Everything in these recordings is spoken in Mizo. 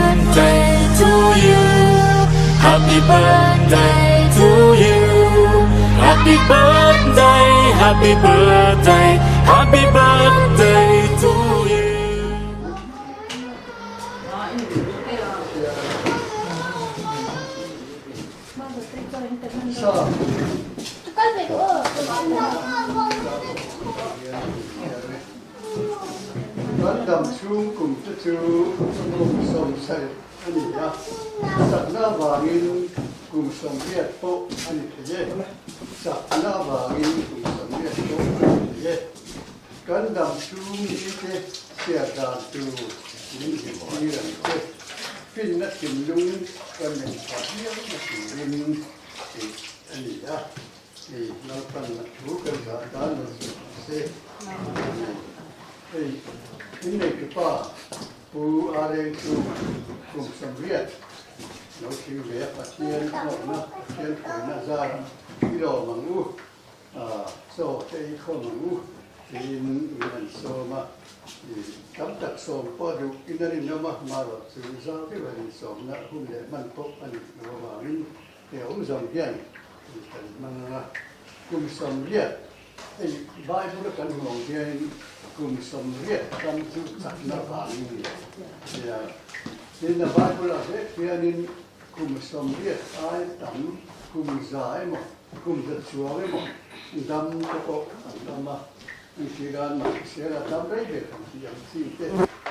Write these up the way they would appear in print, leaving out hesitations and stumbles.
birthday to you Happy birthday to you Happy birthday Happy birthday Happy birthday to you Kan dam chhung kum te chu kum 70 a ni a, chakna avangin kum 80 pawh a ni thei e. Chakna avangin kum 80 pawh a ni thei e. Kan dam chhung ni te chhiar dan tur min zirtir ang che. Finna thinlung kan nei tha viau na turin tih a ni a. Hei Lalpan a thu kan zah dan lo chu a se. Hei inneitu pa Pu Areng chu kum 80 lo thing ve a Pathian hlawkna Pathian hruaina zar i lawm ang u. Chaw te ei khawm ang u tiin min han sawm a, tam tak sawm pawh a duh in a rinawm a, marawh chu zau deuh han insawmna hun leh hman pawh a nih loh avangin he awm zawng hian kan hmang ang a. Kum 80, hei Bible a kan hmu ang hianin kum 80 tam chu chakna vangin a ni a, tin a Bible ah hlek hianin kum 80 ai tam kum 100 emaw Kum za chuang emaw dam te pawh an awm a, engtiran mah hrisel a dam rei ber ang tih ang chi te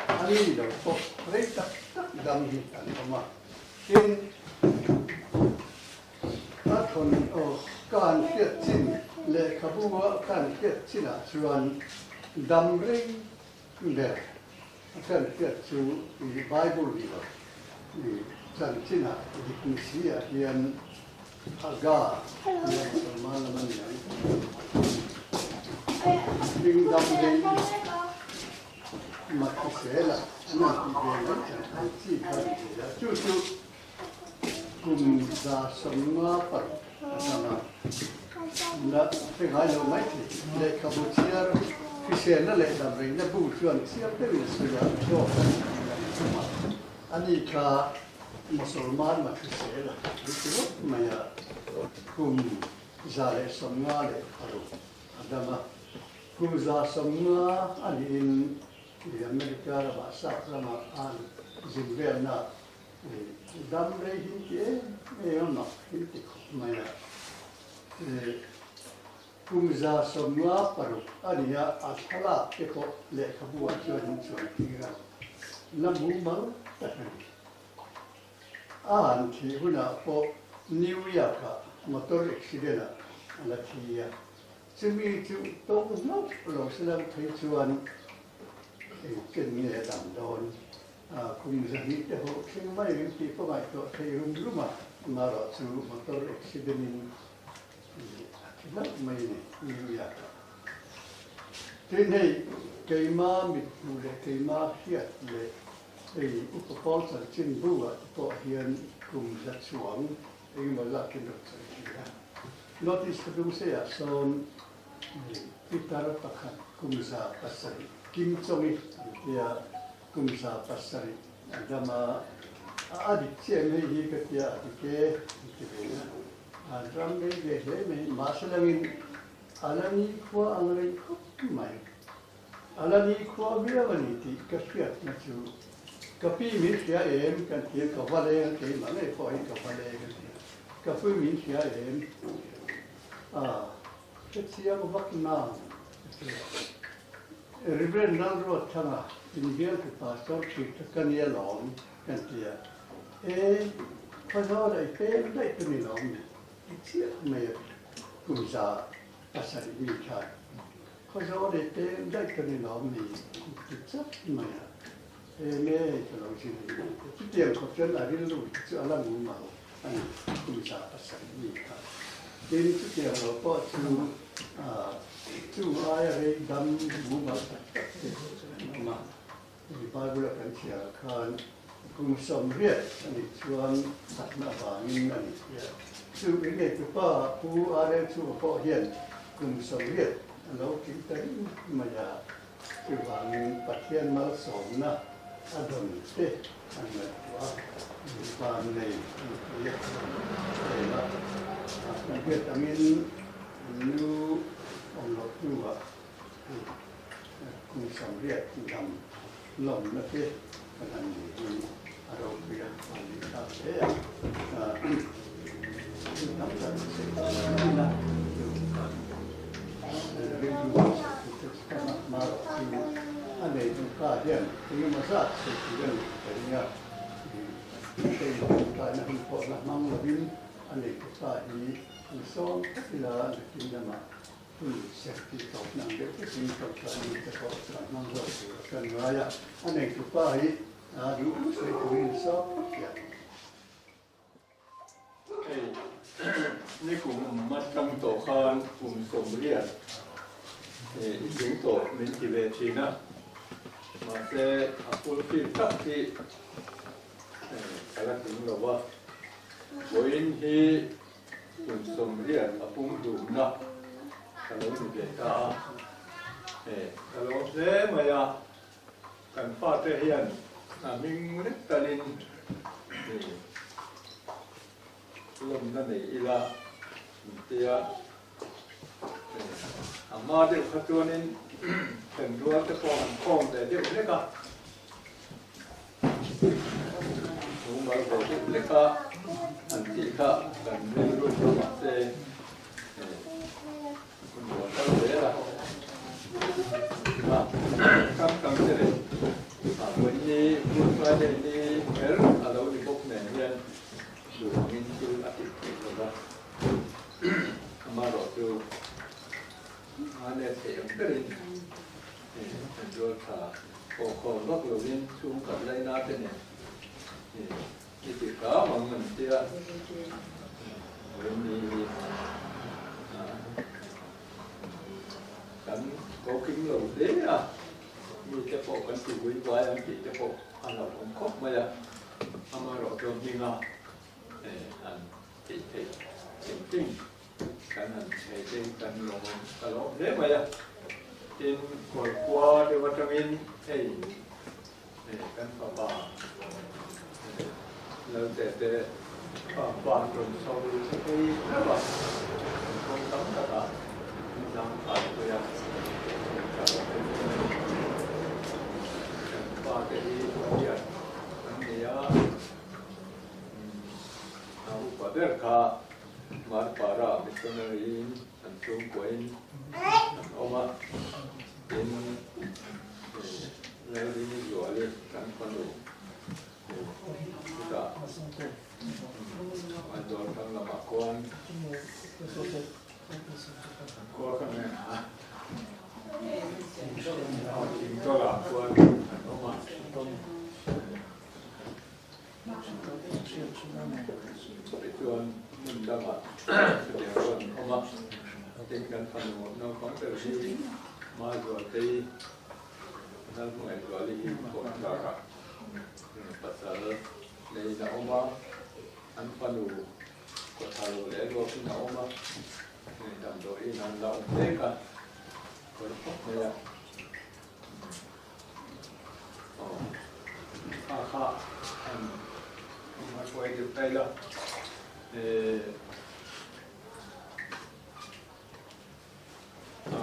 a ni lo pawh rei tak tak dam hi an awm a. Tin, a thawn aw ka han hriat chin lehkhabu a ka han hriat chinah chuan dam rei ber a kan hriat chu i Bible ni lo i chanchinah dik ni si ah hian Hagar nia Musalman lam a ni ang. Hming dam rei Mathisela an han tih ve mai ang chi kha a ni ve a, chu chu kum 156 a dang a, la hre ngai lo mai thei. Lehkhabu chhiar hriselna leh damreina bu chuan chiang deuhin a sawi a, hlawk a ni tih a ni tum a. Ani kha Musalman Mathisela ni ti ngawt mai a, kum 156 a dam a. Kum 150 a niin America ramah sap ramah an zin velna Dam rei hin ti em em a mak hin ti khawp mai a. Kum 156 a ni a, a thlalak te pawh lehkhabu ah chuan hin chuan tir a, la mumal tak a ni. A han thih hunah pawh New York ah motor accident ah a la thi a, chumi chu tawng hlauh lo se lam phei chuan engtin nge a dam dawn? Kum 200 te ho thleng mai ring tih pawh ngaihtuah theih rum rum a, amaherawh chu motor accident in a thi hlauh mai a ni New York ah. Tin hei keima mithmuh leh keima hriat leh hei Upa Pawl chanchin bu ah te pawh hian kum 100 chuang engemaw zat in rawn sawi thei a. Notice ka tum sei ah sawn pitar pakhat kum 700 Kim Chong-i an tia. Kum 700 a dam a, a a dik chiah em hei hi ka tia a dik e an ti ve a, a ram rei ve hle mai, mahse langin a la ni khua ang rei khawp mai, a la ni khua viau a ni tih ka hriatna chu ka pi min hria em kan ti a, ka va leng a keimah ngei pawh hi ka va leng a ti a, ka pi min hria em a hrechiang vak nang ka ti a. Reverend Lalruatthanga inbialtu pastor ṭhi kha ka nia lawm kan ti a, e khawzawl ei peng daih chu ni lawm ni ti chiah mai a kum 700 mi khan khawzawl ei peng daih chu ni lawm ni ti chap mai a, e nge ka lo zin a ni chutiang khawp chuan a rilru te chu a la mumal a ni kum 700 mi khan tin chutiang lo pawh chu Chu aia rei dam mumal tak tak te an awm a, hei Bible a kan chhiar ah khan kum 80 a nih chuan chakna avangin a ni tia. Chu in neitupa Pu RL Chhunga pawh hian kum 80 a lo tling ta reng mai a, chuvangin Pathian malsawmna. a dawn te an ngaihtuah a, mipa nei nupui a dawn em a, kan hriat angin an nu awm loh hnuah hei kum 80 dam lawmna te kan han ni hi a ropui a, a ni thlak hle a, thil tam tak sawi tur a awm thin a, chu rilru sawi tur te chu tam a, hmarawh chu a neitu pa hian engemaw zat sawi tur a nih ka ring a, hei tawngtaina hun pawh la hmang lovin a neitu pa hi an sawm phawt ila nakin lamah Hun serh tih tawp nang deuh takin tawngtaina te pawh kan hmang zawk tur a kan ngai a, a neitu pa hi a duh sawi turin sawm phawt hian. Hei nikum atang tawh khan kum 80 i tling tawh min ti ve thin a, mahse a fulfill tak hi ka la tling lo va, vawiin hi Kum 80 a pum hlumna ka lo ni ve ta a, he ka lawm hle mai a, kan fate hian a hming lek talin he lawmna nei ila intia he a hma deuh kha chuanin thenrual te pawh han khawm ve deuh hlek a. Mumal ve deuh lek a an tih kha kan rilru kha mahse hun rual kal zel a. A kam kam te leh a vawi ni Good Friday ni kher a lo ni bawk nen hian duh angin thil a tih theih lo va. Amaherawhchu a let theih ang berin kan rual tha. Aw khaw vak lovin chhung khat laina te nen i ti hram ang an tia vawiin ni hi kan ko kim lo hle a, mi te pawh kan ti vui vai ang tih te pawh a hlauhawm khawp mai a, amaherawhchu hminga an tih theih engkim Kan han chhei te hi kan lawm ka lawm hle mai a, tin kawrkua deuh atangin hei kan fapa Lalte te pa an rawn chho phei hlauh a, an kawng tam takah an zang kai pui a, ka lawm em em a ni. Kan pa te hi pariat an ni a, a upa ber kha Marpara missionary in an chhungkuain an awm a, tin Lalrini Zuali kan fanu chutah Aizawl thlang lamah khuan khua ka ngen a, Thingtawlah khuan an awm a. Tichuan hmun dangah chutiang chuan an awm a, tin kan fanu naupang ber hi Mazualtei Lalhmangaihzuali hi kawmchar ah pasal neiin a awm a, an fanu kawthalo leh ruakin a awm a, damdawiin an la awm mek a, kawr khawp mai a. Kha kha an a hruai deuh daih la.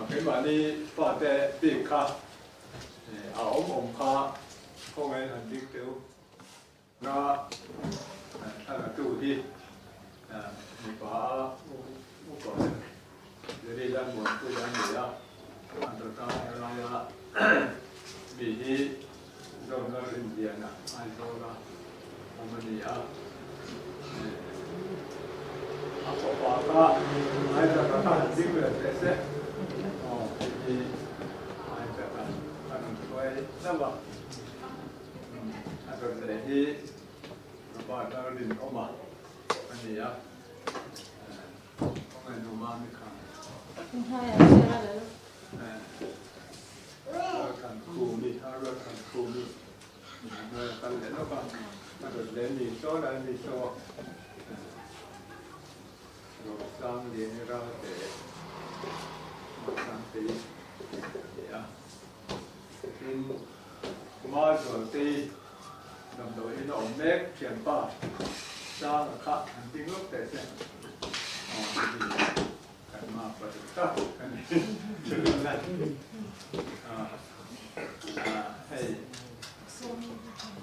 Keimahni fate bik kha a awm awm kha khawngaihin han dik teh u. Na thlalatu hi mipa a upa ber Jerry Lalmuanpuia a ni a, an rawta helaia mi hi Zawrna Rinliana Aizawla awm a ni a. A fapa kha Isaac-a kha han ding reng teh se, aw hei hi Isaac-a a rawn hruai hlauh a. A rawn leh hi Robert a rinawm a a ni a, khawngaih numa mi kha Rualthankhumi a Rualthankhumi hnuai a kal leh lawk a, a rawn leh ni saw lai ni saw Rosangliani Ralte Rosangtei a ni a, tin. Mazualtei damdawiin a awm mek thianpa Sanga kha an ding lawk teh se. Aw hemi kan mapa duh tak a ni chulun a hei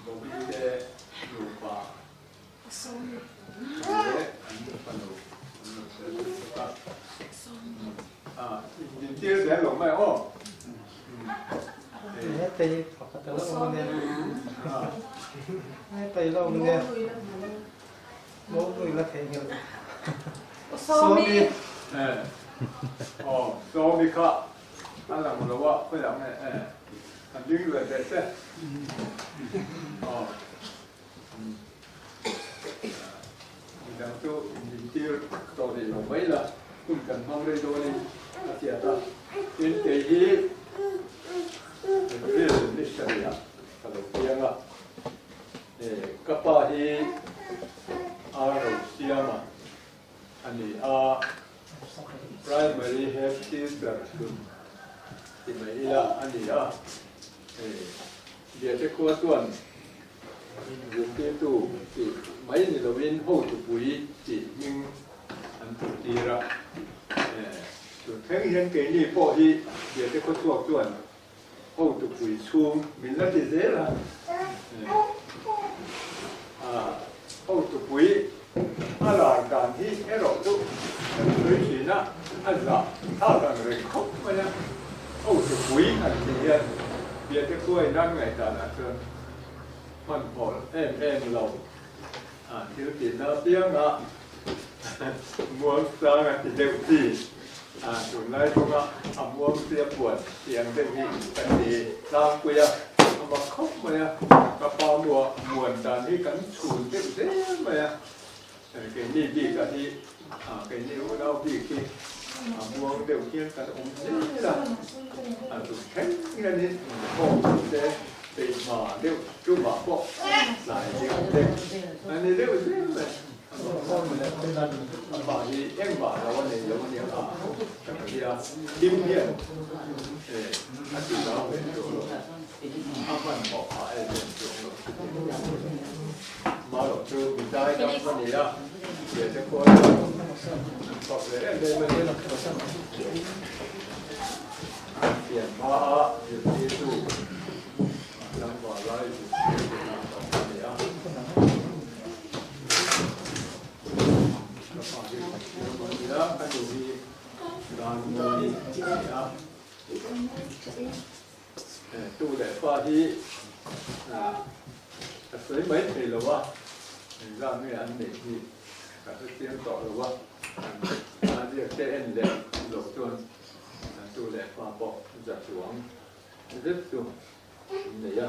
Bobby te nupa leh an fanu an rawn tel ve bawk a. Intir zel lo mai aw. Aw Sawmi kha a lang lo a khawiah nge a ding ve teh se. Aw. Midang chu intir tawh rih lo mai la, hun kan hmang rei dawnin a tiat a. Tin, kei hi Real Missionary ah ka lo piang a, ka pa hi a ro siam a a ni a, Primary Head Teacher hlun ti mai ila a ni a. Biate khua chuan zirtirtu tih mai ni lovin hotupui tih hming an put tir a. Tun thleng hian keini pawh hi Biate khua chhuak chuan hotupui chhung min la ti zel a. Hotupui a lar dan hi erawh chu kan sawi thin a, a zah thlak ang reng khawp mai a. Hotupui han tih hian Biate khuai nan ngaihdanah chuan hmanhmawh em em lo a thil tihna apianga muang sang a ti deuh chi a tunlai kawnga a muang sia puan tih ang deuh hi kan ti tlangpui a, a mak khawp mai a, ka pa mua muan dan hi kan chhun deuh zel mai a, keini bik ah hi keini unau bik hi a muang deuh hian kan awm zel a, a duh thleng hianin inkhawm te Keimah deuh chungah pawh tlai deuh te a ni deuh zel mai. A pa hi engmah lo a nei lo a nia a ka ti a, hlim hian a ti zau ve chuang lo, a hmanhmawh phah em em chuang lo. Marawh chu mi dai dam a ni a, Liante khua chuan an fak leh em em a ni. Pian hmaa zirtirtu tlangval lai zirtirtu hna thawk a ni a. Ka pa hi Pathian a ni a, ka nu hi Dan Mawni a ni a. Tu leh fa hi ka sawi mai thei lo a, engzat nge an neih hi ka hrechiang tawh lo a, an ziak te en leh loh chuan Tu leh fa pawh za chuang zet chu an nei a.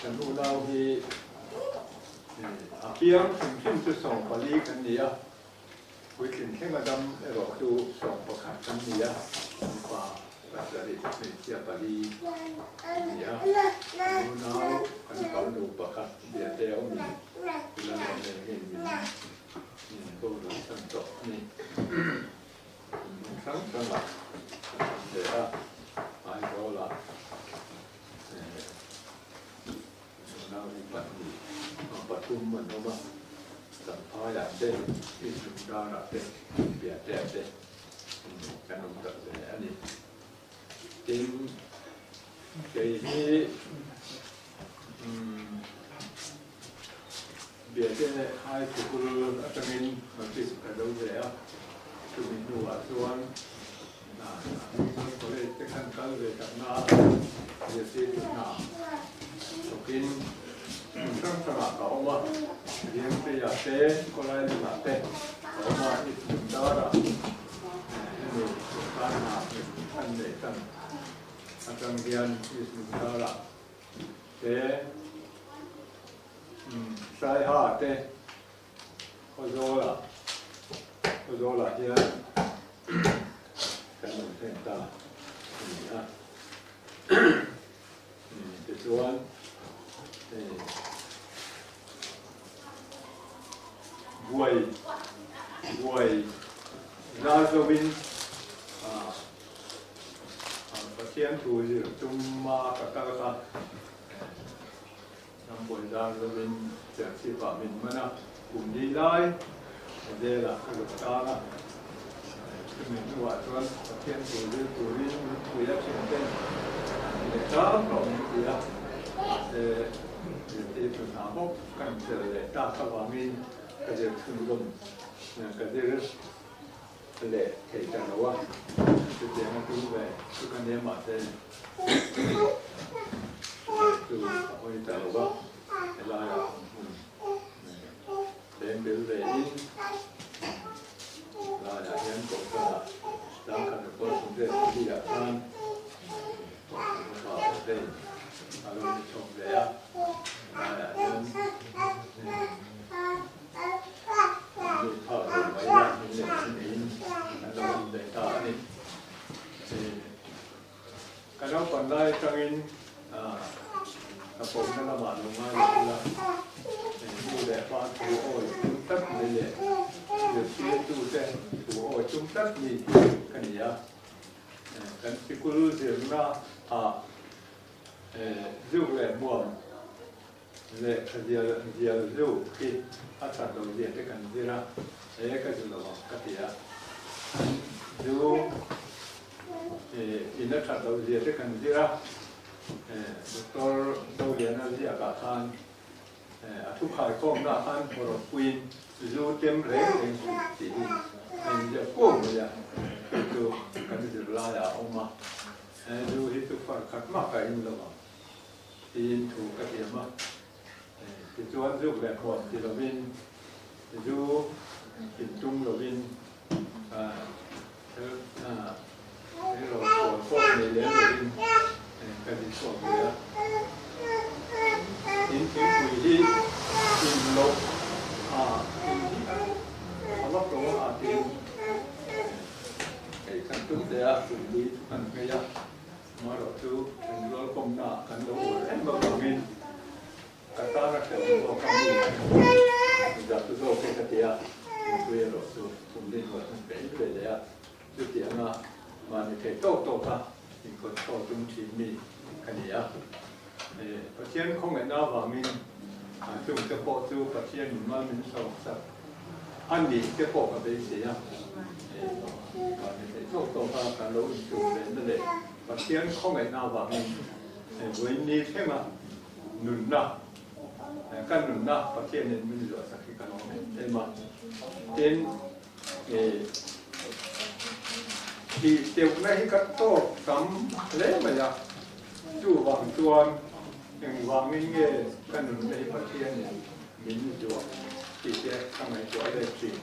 Kan unau hi a piang hrim hrim chu 14 kan ni a, puitling thleng a dam erawh chu 11 kan ni a, mipa 7 hmeichhia 4 an ni a. Kan unau kan farnu pakhat Biate a awmin ila lawm engin min Min bo lo chan tawh a ni. Hmun hrang hrangah kan awm ve a, Aizawlah nunau hi pahnih, pathum an awm a, Champhaiah te, Islungdarah te, Piateah te kan awm tak ve a ni. Tin, kei hi umm. Biate High Sikul atangin Matric ka do ve a, chumi hnuah chuan Mizo College te khan kal ve takna a zirtirtu hna thawkin hmun hrang hrangah ka awm a, Riangteiah te, Kawlailungah te ka awm a, Islungdarah hemi sawrkar hna an neih tan atang hian Islungdarah te Saiha te Khawzawlah Khawzawlah hian kan awm thleng ta a ni a. Tichuan buai buai zar zovin Pathian thu. thu zir tuma ka kal kha Rambuai zar lovin Serchhip ah min man a, kum ni lai jail ah ka lut tan a. Chumi hnuah chuan Pathian thu zir turin min pui a thian ten leh tlak rawh min ti a, mahse zirtirtu hna bawk kan chelh leh tak avangin ka zir chhunzawm ka zir leh thei ta lo a, chutiang a tum ve chu ka nia mahse chu a hawi ta lo va, helaiah awm hmun leng bil ve in laiah hian kohhranah tlangkhat report sumriat pali ah khan kohhran upa awm a lo ni chhawm ve a, helaiah hian An lut phak lo mai a, min leh chu niin an lo awm ve ta a ni. Ka naupan lai atangin ka pawhna lamah lo ngai lo ila, nu leh pa thu awi tum tlat mai leh zirtirtute thu awi tum tlat mi ka ni a. Kan sikul zirna ah zuk leh hmuam Lehkha zial zial zuk hi a that lo zia te kan zir a, he ka zu lo ang ka ti a. Zu in a that lo zia te kan zir a, Doctor Zoliana ziakah khan a thu khaikhawmna ah khan hawrawppuiin zu tem reng reng suh tih hi a inziak kuau mai a, chu chu kan zirlaiah a awm a, zu hi chu far khat mah ka in lo ang. Tiin thu ka thiam a, tichuan zuk leh hmuam ti lovin, zu in tum lovin thil ro sual pawh nei lem lovin ka zi chhuak ve a. In thingpui hi in loh a in hi a vak lo a tiin hei kan tum teh a, kum li chu kan nghei a. Amaherawh chu thenrual kawmna ah kan lo uar em avangin ka tan a hrehawm zawk a mi zah chu zawk e ka ti a, mipui erawh chu kum lin rual hun ka in ve leh a, chuti anga mahni thei tawk tawk a incontrol tum thin mi ka ni a. Pathian khawngaihna avangin chungte pawh chu Pathian in mal min sawm sak a nih te pawh ka beisei a. Mahni theih tawk tawk a kan lo inchuk ve na leh Pathian khawngaihna avangin vawiin thlenga nunna, ka nunna Pathianin min zuah sak hi ka lawm em em a. Tin, tih teuhna hi ka tawk tam hle mai a. Chuvang chuan engvangin nge ka nunna hi Pathianin min zuah tih te ka ngaihtuah let thin.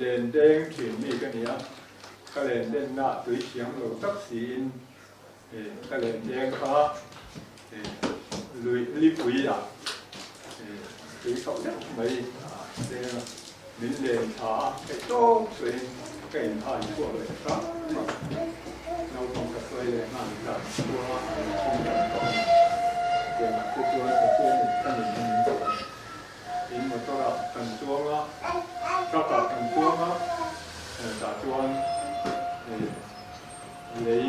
Len deng thin mi ka ni a, ka len denna tui thiam lo tak siin ka len deng kha lui lipui ah tui chhoh deuh mai deng a, min len thla a, theih tawp chuain ka inhai chhuak leh hram a. Naupang ka sawi leh nghal ta khua a lo thleng reng tawh a ni. Tiangah te chuan Pathianin ka nunna min chhan. In motor ah kan chuang a, truck ah kan chuang a, tah chuan lei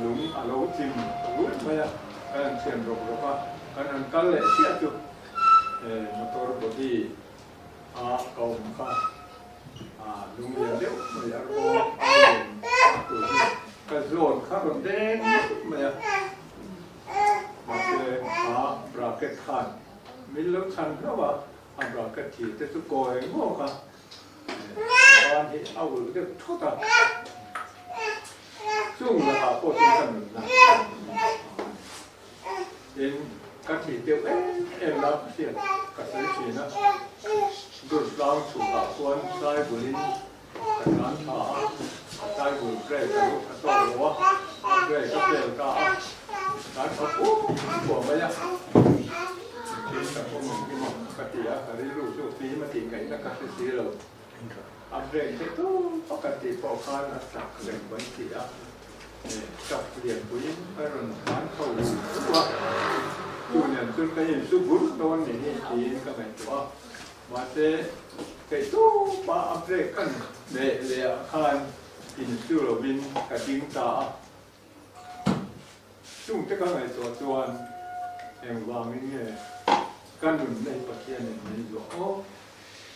lung a lo chim ruih mai a, kan han thian rawk rawk a, kan han kal leh chiah chu motor body a ka awm kha lung lian deuh mai a rawn a rawn tur hi ka zawn kha rawn deng mai a, mahse a bracket khan Min lo chhan hlauh a, a bracket thir te chu kawi ngawk a, ban hi a ulh deuh thut a, chung lakah pawh chuan ka nunna a Tin, ka thih deuh em em la ka hriat ka sawi thin a, Durtlang chhukah khuan sai bulin ka tlan thla a, ka sai bul brake a lo tha tawk lo a, a brake a fail ta a, tlan tha pum pum mai a, engtin ka awm ang hi maw ka ti a, ka rilru chu fim a tih ngaihna ka hre si lo, a brake te tawp a ka tih pawh khan a chak reng mai si a, chak lianpuiin ka rawn tlan chho ru a, chu nen chuan ka insu bur dawn ni hi tiin ka ngaihtuah a. Mahse, kei tawpa a break kan leh leh ah khan insu lovin ka ding ta a. Chungte ka ngaihtuah chuan engvangin nge ka nunna hi Pathianin min zuah aw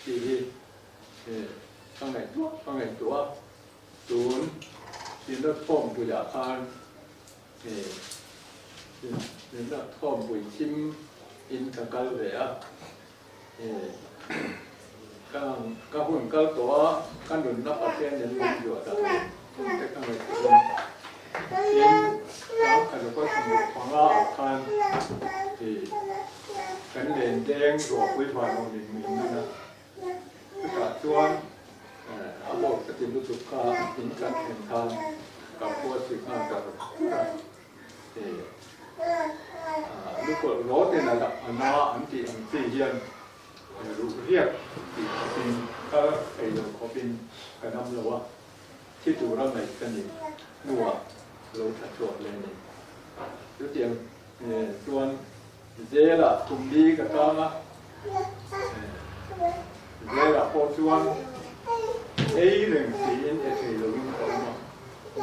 tih hi ka ngaihtuah ka ngaihtuah a. Tun Synod khawmpuiah khan Synod khawmpui thim in ka kal ve a. Ka hun kal tawh a, ka nunna Pathianin min zuah dah leh chungte ka ngaihtuah a. Tin, Tlangkhanuka thawmhnaw panga ah khan kan len deng ruahpui vanawmin min nun a. Chutah chuan a bawk ka ti lutuk kha in kan thlen khan ka khua si khan ka rawn thut a. Lukawlh rawtin a na an tih ang chi hian ruh riak tih khawpin kal thei lo khawpin ka dam lo a, thi tura ngaih ka ni hnuah lo tha chhuak leh a ni. Chutiang chuan zelah kum li ka tang a, zelah pawh chuan ei reng siin e thei loin ka awm a,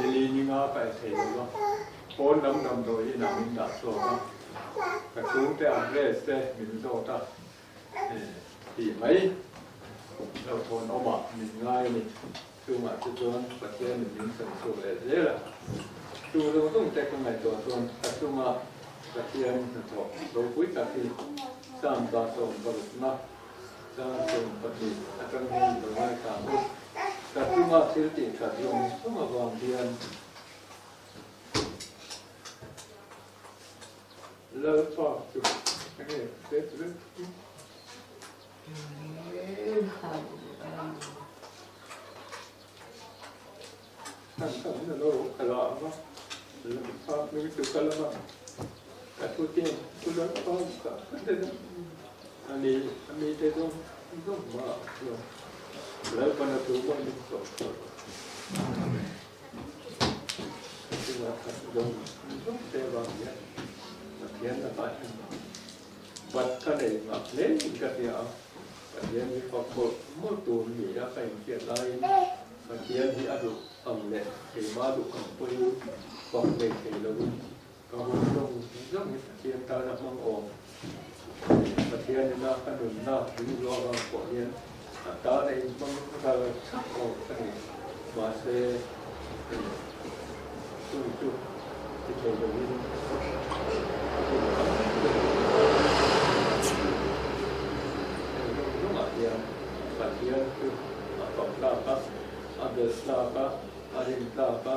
nili ninga ka e thei lo a. Pawn lam damdawi inah min dah chhuak a, ka chhungte address te min zawt a, tih mai hlauhthawn awmah min ngai a ni. Chungah chu chuan Pathianin min sawn chhuak leh zel a, chu zawng zawng te ka ngaihtuah chuan ka chunga Pathian hnathawh ropui tak hi Psalm 76na Chang 12 atang hian lo ngaithla ang u. Ka chunga thil tih that zawng zawng avang hian Lalpa chu enge tet vek chu? Kan kan na lo ka la ang a, Lalpa hming chu ka lam a, ka thu te chu Lalpa ka ka den a, ani a mite zawng zawng hmaah chuan Lalpa na thu pawh min sawm chhuak a. Chungah khat zawng zawng te avang hian Pathian lakah hian bat ka nei ngah hle in ka hria a, Pathian hi fak mawlh mawlh tur ni a ka inhriat laiin Pathian hi a duh ang leh keimah duh ang pawhin fak nei thei loin ka hun zawng zawng hi Pathian tana hmang awm. Pathian ina ka nunna min zuah avang pawh hian a tana inhmang ral chak awm ka ni. Mahse, chung chu ti thei lovin a hun tam ber heng zawng zawngah hian Pathian chu a fak tlak a, a bel tlak a, a rin tlak a,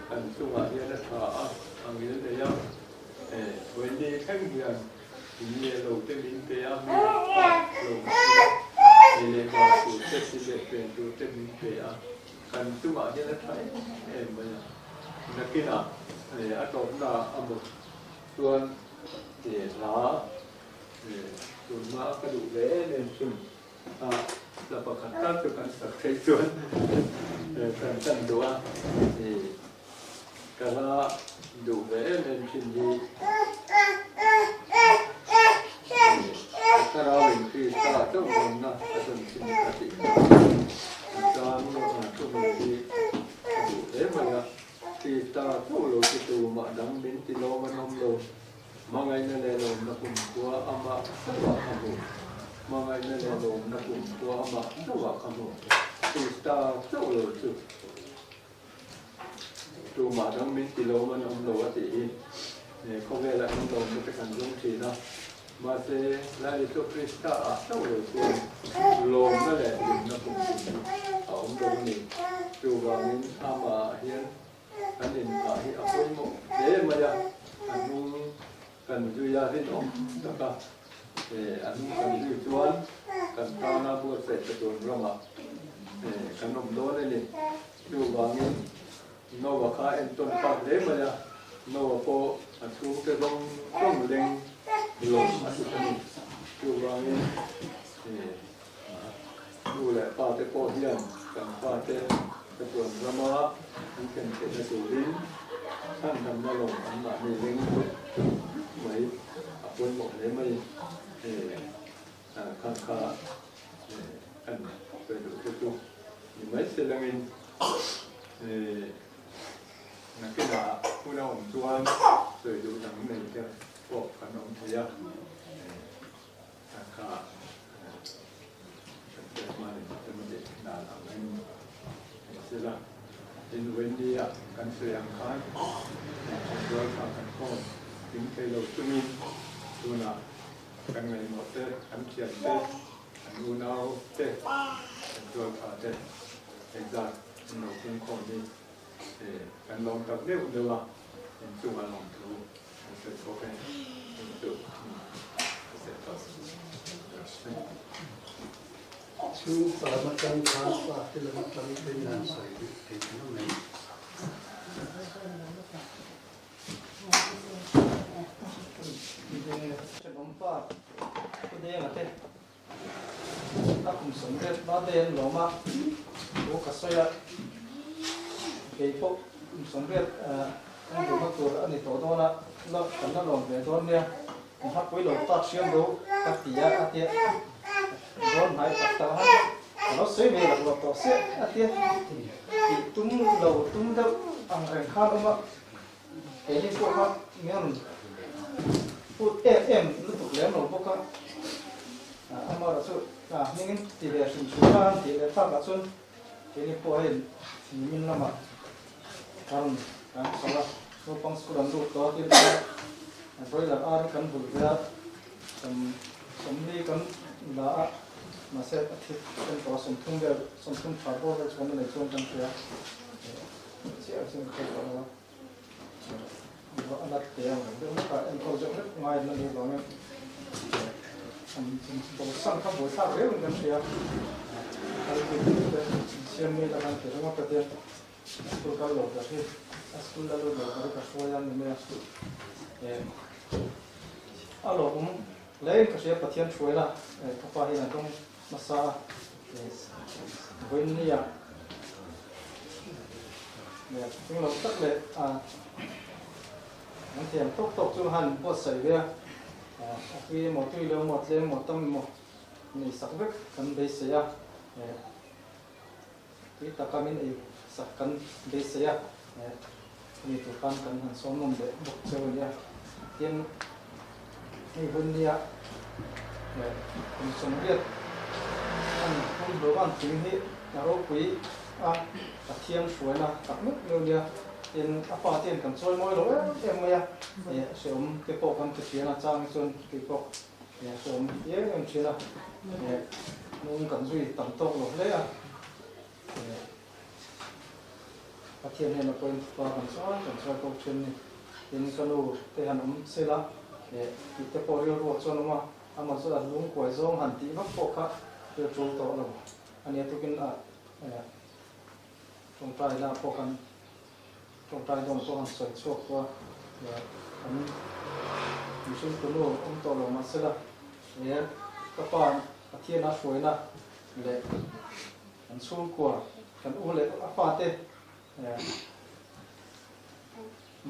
kan chungah hian a tha a, a ngil nei a. Wendy thleng hian in leh lo te min pe a, mi pa lo mahila ei leh bar tur te, si leh pen tur te min pe a, kan chungah hian a tha em em mai a. Nakinah a tawpna a mut chuan hla tunhma ka duh ve em em thin a, hla pakhat tal chu kan sak theih chuan kan tan duh a. Ka hla duh ve em em thin hi Thlarau in Krista chauh zawmna a tawn thin ka tih kha a tan thu hmun hi ka duh hle mai a. Krista chauh lo chu tumah dang min ti lawm an awm lo. Hmangaihna leh lawmna kumkhua amah chauhah ka hmu. Hmangaihna leh lawmna kumkhua amah chauhah ka hmu. Krista chauh lo chu. Tumah dang min ti lo an awm lo a tih hi khawvelah hian lawmna te kan zawng thin a, mahse Lal Isua Krista ah chauh lo chuan lawmna leh hlimna kumhlum hi a awm lo a ni. Chuvangin amah ah hian kan inngah hi a pawimawh hle mai a, a hnung kan zui a rinawm tak a, a hnung kan zui chuan kan tana buatsaih ta tur ramah kan awm dawn a ni. Chuvangin Noah kha entawn tak hle mai a, Noah pawh a chhungte zawng zawng leng lawm a hlut a ni. Chuvangin nu leh pa te pawh hian kan fate ka tuan rama an thlen theihna turin chhandamna lawm anmahni leng lut mai a pawimawh hle mai. Khan kha kan sawi duh te chu ni mai se langin nakinah hun a awm chuan. Sawi duh dang nei te pawh kan awm thei a, kha kan hriat hmain emaw dan ang in hei sela. Tin, Wendy-a kan sawi ang khan Thenrual kha kan khawm ding thei lo chungin tunah kan ngaihmawh te, kan thian te, kan unau te, Thenrual kha te engzat an lo pungkhawm hi Kan lawm tak deuh deuh a, inchunga lawmthu kan sawi bawk e, heng chu ka sawi tawh. Chhungkua lam atang khan pa te lam atang pawhin an sawi duh thei ta lo mai. Hrehawm pa Pu Denga te A kum 80 birthday an lawm a, thu ka sawi a, kei pawh kum 80 kan duhna tur a ni tawh dawn a, la kan la lawm ve dawn nia, in hapui lo tak hriam ro ka ti a, a tia, dawn hnai tak tak a, ka lo sawi ve lak lo tawh siah a tia, tih tum lo tum deuh ang reng khan awm a, keini pawh kha min rawn put em em lutuk lem lo bawk a, amaherawh chu hmingin ti ve hrim hrim a an tih leh takah chuan keini pawh hei nimin lamah ka rawn kan chho a, naupang school an lut tawh a tin a broiler ar hi kan bul ve a, 40 kan la a, mahse a thi kan tawh a 30 vel 30 tha bawr vel chuan a nei chuan kan hria. Chiah chu ka tawh lo a, a la te ang reng deuh hlek a, enkawl deuh hlek ngai an la nih avangin an bawlsan kha buaithlak riau in kan hria, kal pui pui te insiam mai la kan ti ringawt a tia, school kal lo ber hi a school la lut lo ber hi ka hruai a ni mai a, a lawmawm hle in ka hria Pathian hruaina ka pa hian a dawng hmasa a, vawiin nia leh englo tak leh a an thiam tawk tawk chu han buatsaih ve a, a tui emaw tui lo emaw tlem emaw tam emaw nei sak vek kan beisei a, tui taka min ei sak kan beisei a, hemi tur khan kan han sawm nawm leh bawk cheu a nia. Tin, hei hun nia kum 80 an pum hlawm an tling hi a ropui a, Pathian hruaina tak meuh meuh nia. Tin, a pa te hian kan chawi mawi lo em em mai a, hrehawm te pawh kan ti thin a, chang hi chuan kei pawh hrehawm em em thin a, nung kan zui tam tawk lo hle a. Pathian hian a pawhin thupa kan chuai kan chuai ko thin ni. Tin, ka nu te han awm sela leh tih te pawh rilruah chuan awm a, amah chu a lungkuai zawng han tih vak pawh kha thil tul tawh lo a nia. Tukin a tawngtai lah pawh kan tawngtai dawn pawh han sawi chhuak tawh a, kan mihring tunu awm tawh lo mahsela he ka pa Pathian a hruaina leh Kan chhungkua, kan u leh a fate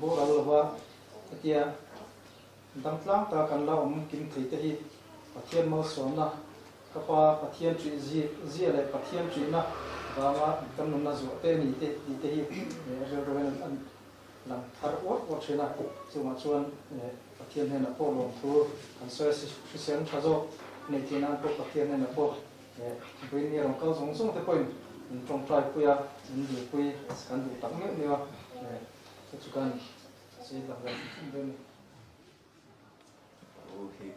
boral lova hetia dangtlang taka kan la awm kim thei te hi Pathian malsawmna, ka pa Pathian ṭih zia leh Pathian ṭihna vanga kan nunna zuah te ni te tih te hi rilru hian an lang thar uar uar ṭhin a. Chungah chuan Pathian hnenah pawh lawmthu kan sawi a, hrisel ṭha zawk neih theih nan pawh Pathian hnenah pawh Vawiin ni rawn kal zawng zawng te pawhin min tawngtai pui a, min dilpui kan duh tak meuh meuh a, chu chu kan sawi tak ve hrim hrim dawn a ni. Pu hi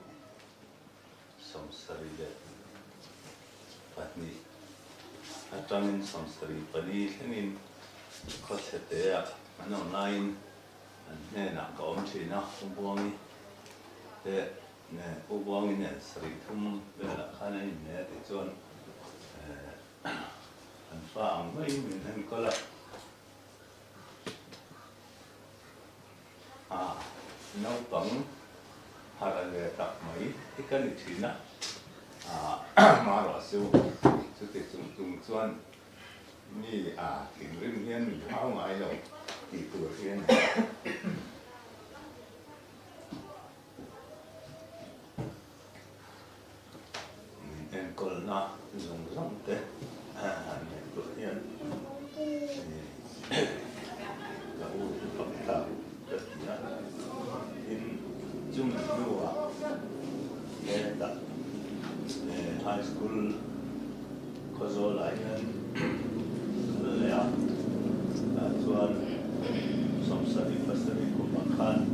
74 atangin 74 thlengin khawchhe te ah an awm laiin an hnenah ka awm thin a, Pu Buangi te Nge Pu Buangi nen 73 velah khan an inne a tih chuan an fa ang maiin min enkawl a. A naupang harh ve tak mai hi ka ni thin a, marawh chu chuti chung chung chuan mi a thinrim hian min hau ngai lo tih tur hi a ni. Min enkawlna zawng zawng te han ngaihtuah hian ka u hi fak tlak ka ti a. Chumi hnuah hetah High School Khawzawlah hian kal leh a, tah chuan 77 kumah khan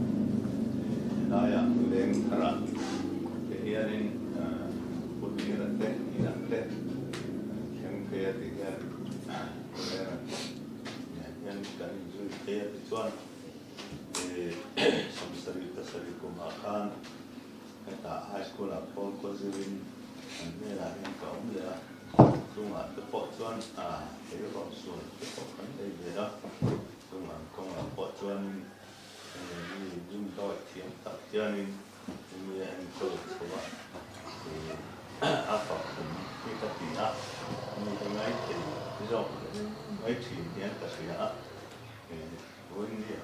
helaiah leng tharah te hianin Pu Hmira te inah te an thleng phei a tih hian Pu Lera te nen hian kan inzui phei a tichuan 77 kumah khan hetah High School ah pawh kaw zirin an hmelah hian ka awm leh a, chungah te pawh chuan thei rawh sual te pawh kan nei ve a, chung an kawngah pawh chuanin mi dum dawi thiam tak hianin mi a enkawl chho a, a fak awm hi ka ti a, mi hi ngaithei zawk mai thin hian ka hria a. Vawinia.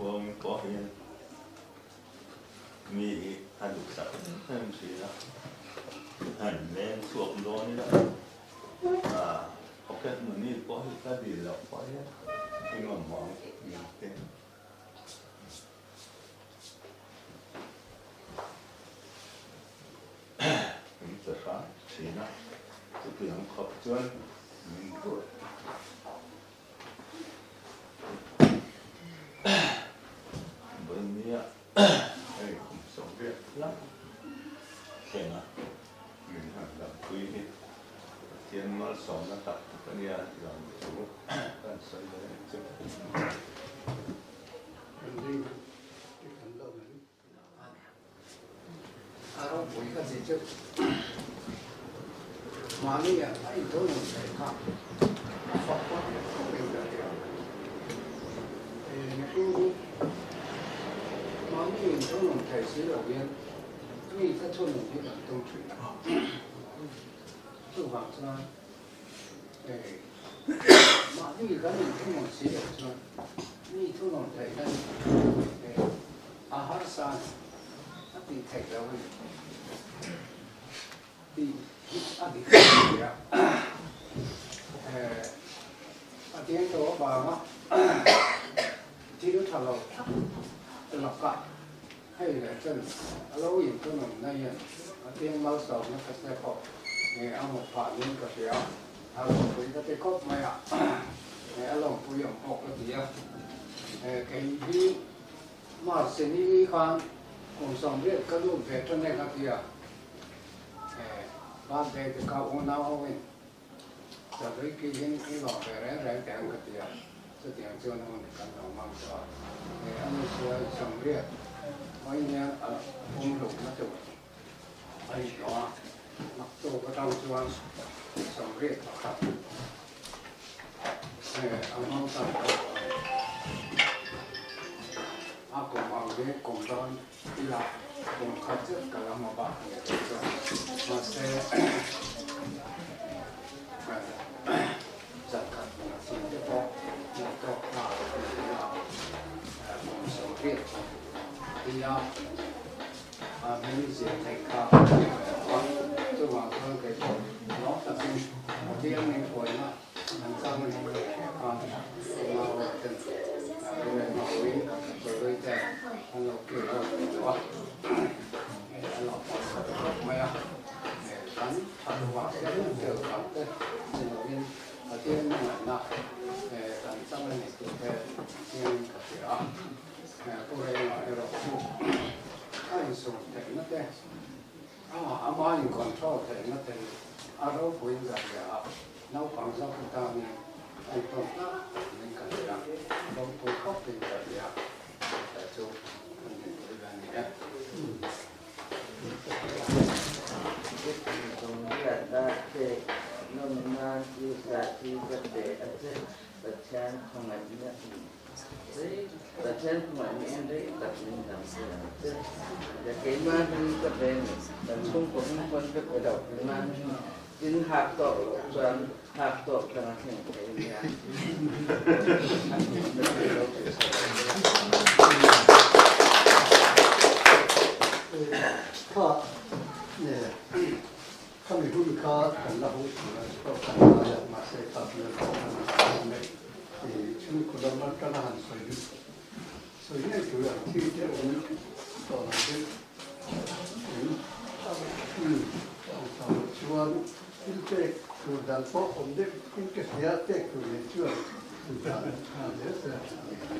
Buang pawh hian mi hi a duhsak em em thin a, han leng chhuak dawn ila pocket money pawh hi ka dil loh pawh hian engemaw ang min pe. Min che hram thin a, chutiang khawp chuan min ruat. Vawinia hei kum 80 lam thleng a min han dampui hi Pathian malsawmna tak tak a nia tih ang chu kan sawi ve reng chu. Kan ding i kan lo mai. A ropui ka ti chu mahni ah a intho lo thei kha a fak pawh leh khawp in ka hria. Mihring hi mahni intho lo thei si lo hian mi te thunun hi kan tum thin a. Chuvang chuan mahni kan inthunun si lo chuan mi thunun theihna hi a harsa a ni, a tih theih loh a ni tih hi a dik a ni a. Pathian tawh avanga thil tha lo tak lakah Hei leh chuan a lo inthununna hian Pathian malsawmna ka hre pawh nge a hmu phah niin ka hria. A lawmpui ka ti khawp mai a, nge a lawmpui awm pawh ka ti a. Kei hi March ni khan kum 80 ka lut ve tan e ka ti a, birthday te kha unau ho in Chahlui kilin i lawm ve reng reng teh ang ka ti a, chutiang chuan hun kan lo hmang tawh a. He a ni sual 80 vawiin hian a pum luhna tur a ni tawh a, naktuk atang chuan 81 he a hmang tan tawh a ni. A kum ang hi kum dawn ila kum khat zet ka la hma bak a ni tih chuan mahse zan khat hmuh chin te pawh hmuh tawk nghal a ni a, kum 80 tia min zir theih kha a ni ve lo a, chuvang chuan kei pawh lawm takin Pathian min hruaina an chang a ni tih hria khan unau ten rilru chawi te an lo kil ho ve lo a, hei an lo pawh chho khawp mai a, kan that vang hian tel vang te ni lovin Pathian hmangaihna kan chang a ni tih te chiangin ka hria a, Pu Rengah erawh chu a insum theihna te ama in control theihna te hi a ropuiin ka hria a. Naupang zawk hi tanin a intawn tak niin ka hria, ropui khawpin ka hria tih chu kan dinpui ve a ni e. Kum 80 te nawm nan Krista thi ka pe a che, Pathian khawngaihna in Pathian khawngaihna in rei tak min dam ve ang che. Keimah hming ka pe ni, kan chhungkaw hming pawn ka pe lo, keimah hming Tin hak tawk loh chuan hak tawk tlang a thleng thei a nia. Kha nge khami hun kha kan la ho tur a pawh kan ngai a mahse kha kan la ho a ni. lam atanga han sawi sawi ngei tur ang chi te awm tawh lo deuh in ang tawh loh chuan thil pek tur dang pawh awm deuh in ka hria pek tur nei chuan an tan nghal zel se a tha ang.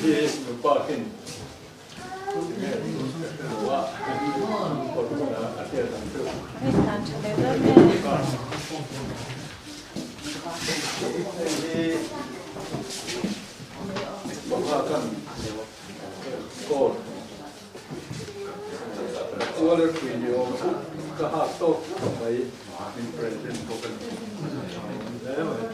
Hi nupa khin tinge ka hre lo a, kawr hmunah a hriat ang chu. Hei hi Bangla kan coat Tual pui ni awm chu ka hak tawk mai min present bawk a ni. Hle mai.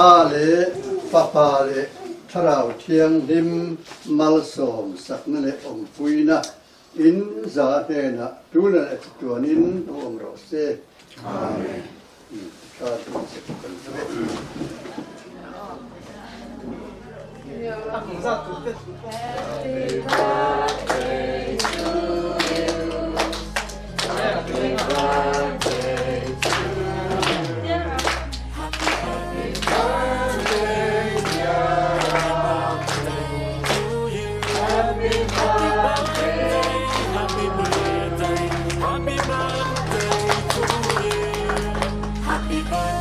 Pa leh Fapa leh Thlarau Thianghlim malsawm sakna leh awmpuina in za hnenah tuna leh chatuanin lo awm rawh se. Amen. Tha tun che kan Happy birthday to you. Happy birthday to you. Happy birthday, dear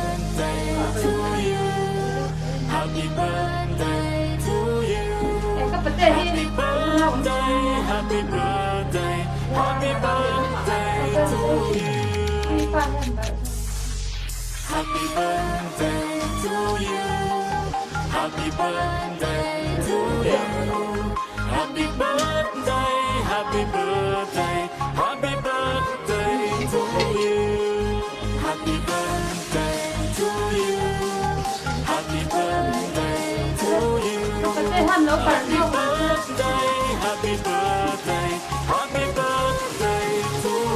Happy birthday, happy birthday, happy birthday to you. Happy birthday to you. Happy birthday to you. Happy birthday, happy birthday, happy birthday to you. Happy birthday to you. Happy birthday to you. Happy birthday, happy birthday, happy birthday to you. Happy birthday to you. Happy birthday to you. Happy birthday, happy birthday, happy birthday to you.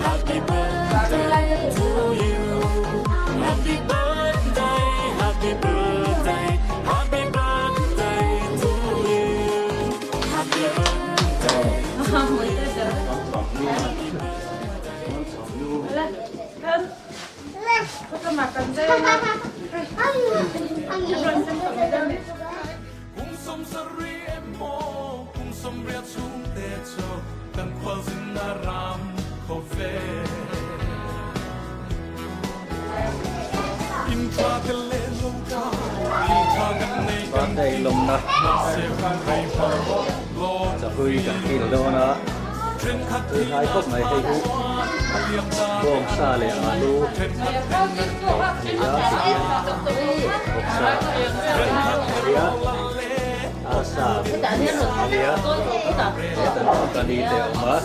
Happy birthday to you. Happy birthday, happy birthday, happy birthday to you. Happy birthday. Kum 70 emaw kum 80 chhung te chu kan khualzinna ram khawvel. In tha te leh lo ta thil tha kan nei kan Birthday ti lawmna mahse hun rei hma lawm chahui kan kil dawn a Thenkhat tui hnai khawp mai hei hi a liam ta bawngsa leh alu thenkhat a ni a tihian vawksa a ni a arsa a ni a hetah company te a awm a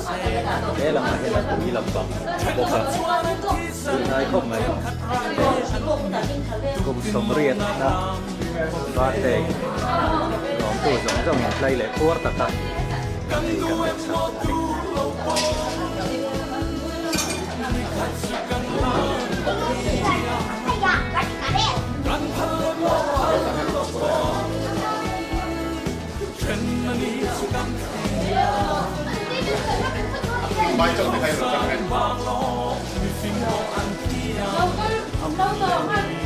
he lamah hian a tui lampang a bawk a tui hnai khawp mai kum 80 na birthday lawmtu zawng zawng in tlai leh puar tak a hei kan leh sak a ni.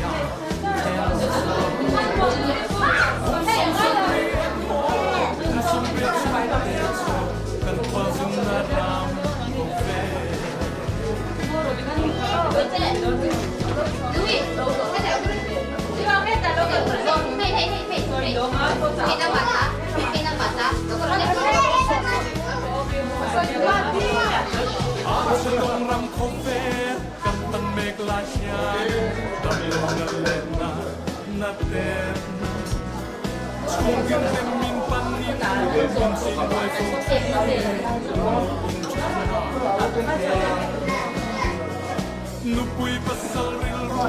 Nupui pasal rilru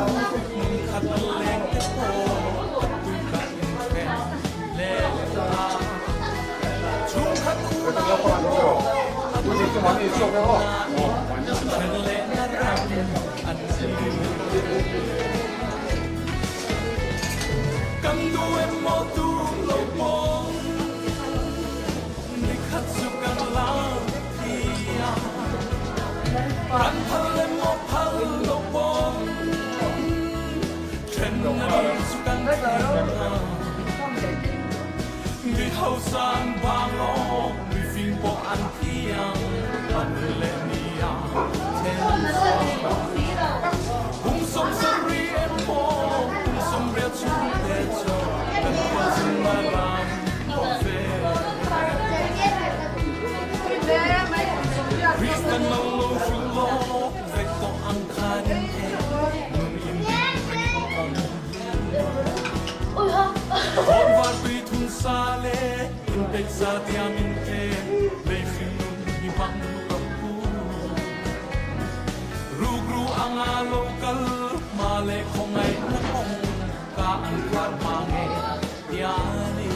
hmun khat a leng te pawh a tui ka inthen leh ta. Chhungkhat unau pawh a tui ka inthen leh na ram an ni. Kan duh emaw duh lo pawh nikhat chu kan la thi a. Kan phal emaw phal lo pawh then a ni chu kan thleng a. Mi hausa an vang aw, mi fing pawh an thiang, an leh nia then chu. Peisa tiamin pe lei hringnun hi hmang rawh u. Rukru anga lo kal hma leh khawngaihna kawng ka an khar hma nge tiani.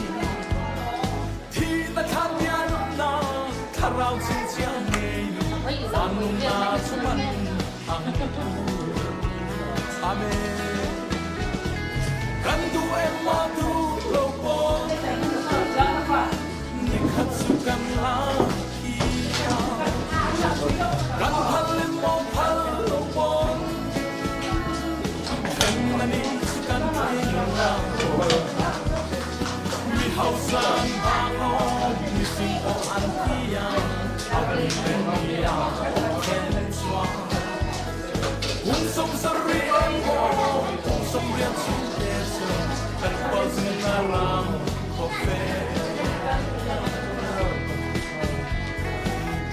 Thihna thla tia nunna thlarau chhinchhiah ngei nu van nunna chu pan ang u. Amen. Kan duh em maw duh lo pawh nikhat chu kan la thi a. Kan phal em maw phal lo pawh then a ni chu kan thleng la. Mi hausa an vang awm, mi fing pawh an thi ang, a ri reng nia then chuan. Kum 70 emaw kum 80 chhung te chuan kan khualzin a ram khawp e.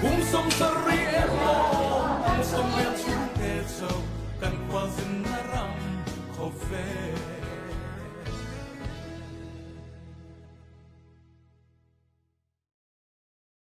Kum 70.